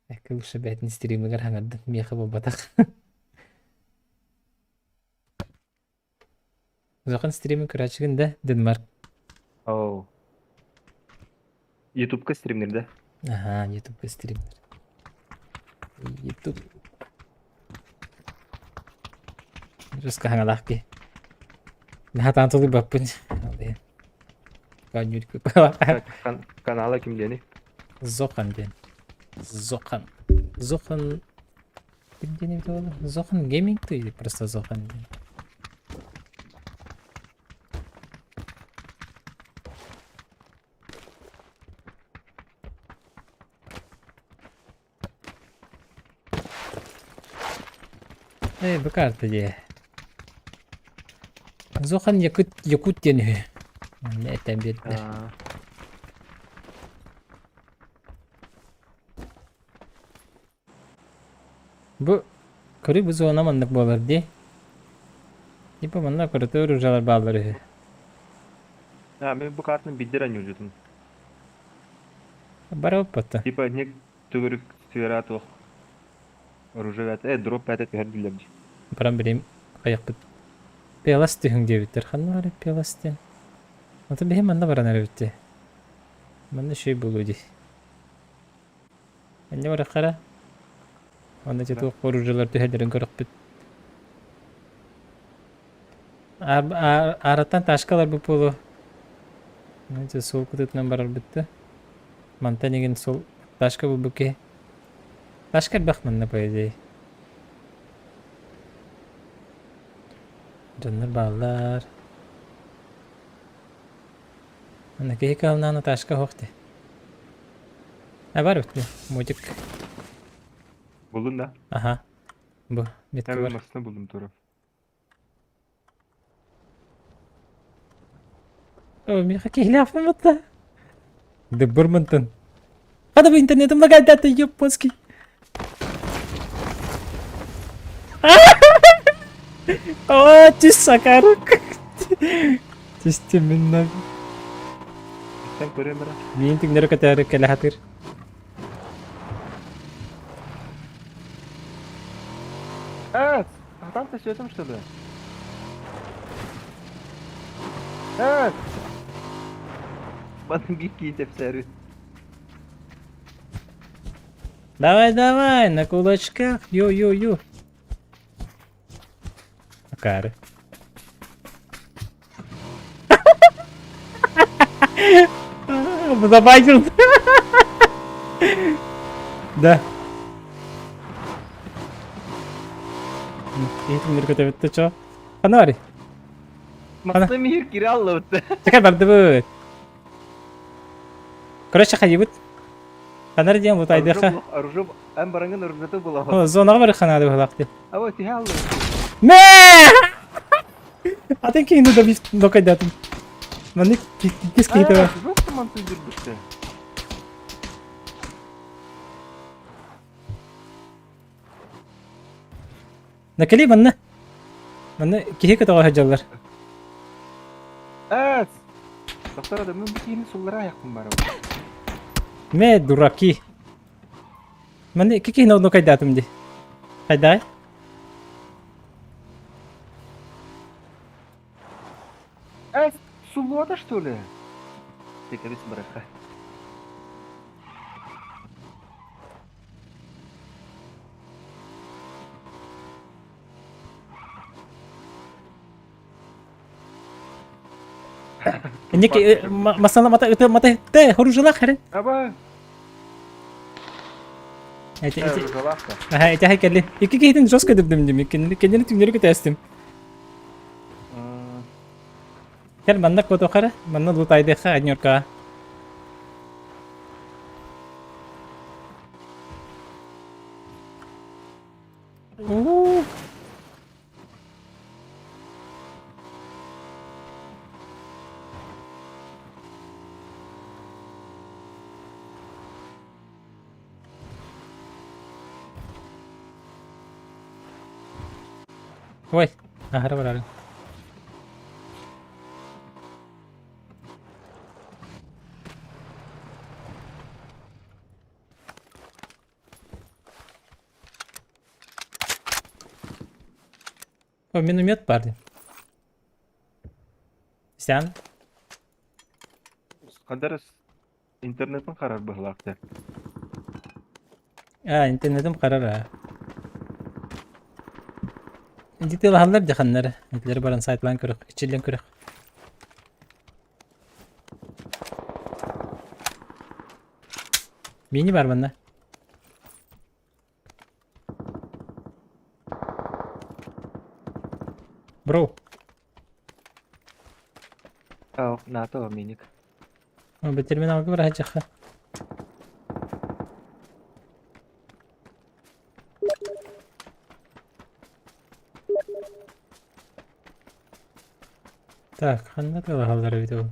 [SPEAKER 1] Экки лучше бэйэтин стримигэр хаҥардын миэхэ буолбатах. Зохан стримин көрөөччүгүн да, Денмарк.
[SPEAKER 2] Оу. Ютубка стримнер да?
[SPEAKER 1] Ага, Ютубка стримнер. Ютуб. Жестко хаҥалаах киһи. Наһаа тулуйбаппын.
[SPEAKER 2] Канала ким диэни?
[SPEAKER 1] Зохан диэн. Зохан. Зохан Ким диэн эбитэ буолла? Зохан Gaming или просто Зохан диэн? Эй, бу карта дии. Зохан Якут, Якут диэн үһү. Манна этэн биэрдилэр. Бу көрүү бу зона маннык буолар дии. Типа манна кырытыы оружиелар бааллар үһү.
[SPEAKER 2] А, мен бу картаны биддер анньыылдьытым.
[SPEAKER 1] Барабыппата.
[SPEAKER 2] Типа не төгүрүк сфера туох оружие дроп бээтэ түһэр биллэр дии.
[SPEAKER 1] Баран билим хайахпыт. Пелас түһүҥ диэбиттэр. Ханна барар Пелас диэн? Ото биһи манна баран эрэбит дии. Манна үчүгэй буолуо дии. Инньэ барыахха Уонна ити туох оружиелар түһэллэрин көрөхпүт. Аараттан ташка ыларбыт буолуо. Ити суол кытыытынан барарбыт да. Мантан игин суол ташка булбут киһи. Ташка элбэх манна по идее. Дьоннор бааллар. Аны киһи кыһалнаан ташка суох дии. А бар бит мутик.
[SPEAKER 2] Булдун да?
[SPEAKER 1] Аха. Бу метка бар.
[SPEAKER 2] Массына булдум туру.
[SPEAKER 1] О, миэхэ киһилээхпин батта. Дыббыр мантан. Хата бу интернетим лагайдата японский. О, түс сакарык. Түстүм мин
[SPEAKER 2] Sen көрөм бара.
[SPEAKER 1] Миин түҥнэри көтөөрү кэлэ сатыыр.
[SPEAKER 2] А, а там ты светом что ли? А! Батын бик кийтеп сәрі.
[SPEAKER 1] Давай, давай, на кулачках, ю-ю-ю. Акаары. Забайтил. Да. Иһитиннэр көтөбүттэ чо. Ханна барый?
[SPEAKER 2] Мастым иһир кире аллыбыт.
[SPEAKER 1] Чекай бардыбыт. Короче, хайыбыт. Ханар диэн бу тайдыха.
[SPEAKER 2] Оружие, эн барангын оружиета була.
[SPEAKER 1] Зонаҕа барыхха наада быһылаах дии.
[SPEAKER 2] Аба тиһэ аллыбыт.
[SPEAKER 1] Мэ! Атын киһини да бис докайдатым. Маннык кис киһитэ бар.
[SPEAKER 2] Жестко мантын жүрбүттэ.
[SPEAKER 1] Накали манна. Манна киһи көтөҕө сылдьаллар.
[SPEAKER 2] Эс! Доктор адамын бу киһини суллара аяқпын барабын.
[SPEAKER 1] Мэ, дураки. Манна икки киһини онно кайдаатым дии. Хайдаай?
[SPEAKER 2] Эс, суллуота что ли? Текерис бараха.
[SPEAKER 1] Ники, масана мата ыты мата те хоружалах хәрен.
[SPEAKER 2] Аба.
[SPEAKER 1] Эти эти Аха, эти хай Икки киһитин жестко дыбдым дим. Кеннени түҥнэри көтөөстүм. Кэл манна куотуохха манна лутайдыахха однеркаҕа. Ой, аһара барарын. О, миномет баар дии. Сян.
[SPEAKER 3] Хандарас интернетин харар быһылаах дэ.
[SPEAKER 1] А, интернетим харар аа. Дитилаһаллар дьаханнар. Этилэр баран сайтлаан көрөх, ичиллэн көрөх. Мини бар манна. Бро.
[SPEAKER 2] Ау, НАТО миник.
[SPEAKER 1] Бу терминалга быраһачахха. Так, ханна тылаһаллар эбит ол?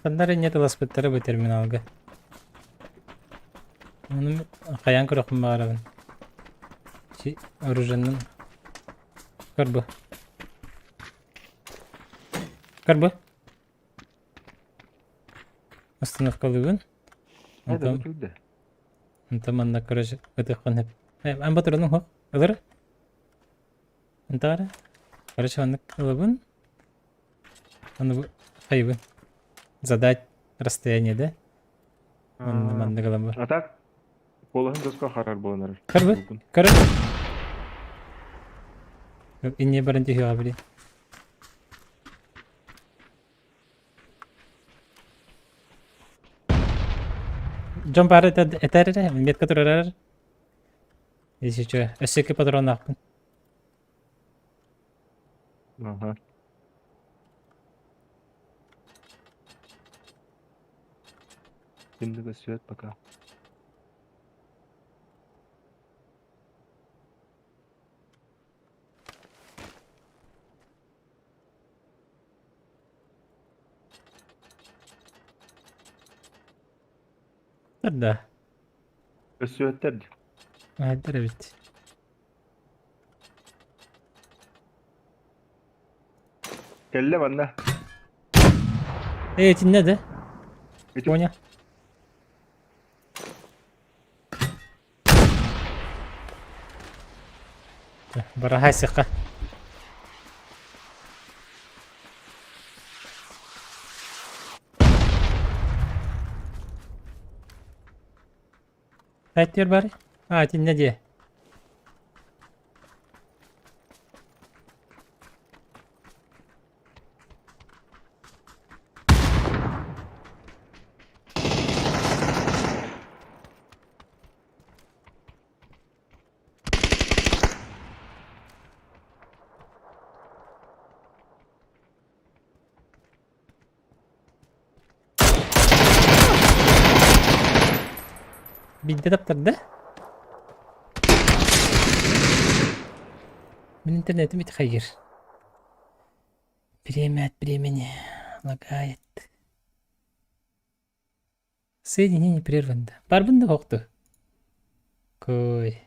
[SPEAKER 1] Ханна эрэ инньэ тыласпыттара бу терминалга. Ону хайаан көрөхпүн баҕарабын. Чи оружиеннан Көр бу. Көр бу. Остановкалыыбын.
[SPEAKER 3] Онтон
[SPEAKER 1] онтон манна короче ытыахпын сөп. Эн батырының хоп. Ылыр. Ынтаара. Короче маннык ылабын. Аны хайыбын. Задать расстояние да? Маннык ылабын.
[SPEAKER 3] А так куолаһын доска харар буолан эрэр.
[SPEAKER 1] Көрбү? Көрө. Инне баран түһүөҕэ били. Дьон баара этэр эрэ, метка турарар. Если что, өссө икки патроннаахпын.
[SPEAKER 3] Ага. Ким да свет пока.
[SPEAKER 1] Да.
[SPEAKER 3] Өссүөттэр дии.
[SPEAKER 1] Аһайдар эбит.
[SPEAKER 3] Кэллэ манна.
[SPEAKER 1] Э, итиннэ да?
[SPEAKER 3] Ити
[SPEAKER 1] Понял. Бараһай сыха. Эттиэр бары? А, итиннэ диэ. Биирдэ таптарда. Мин интернетим ити хайгыр. Время от времени лагает. Соединение прервано. Барбын да хоқту. Кой.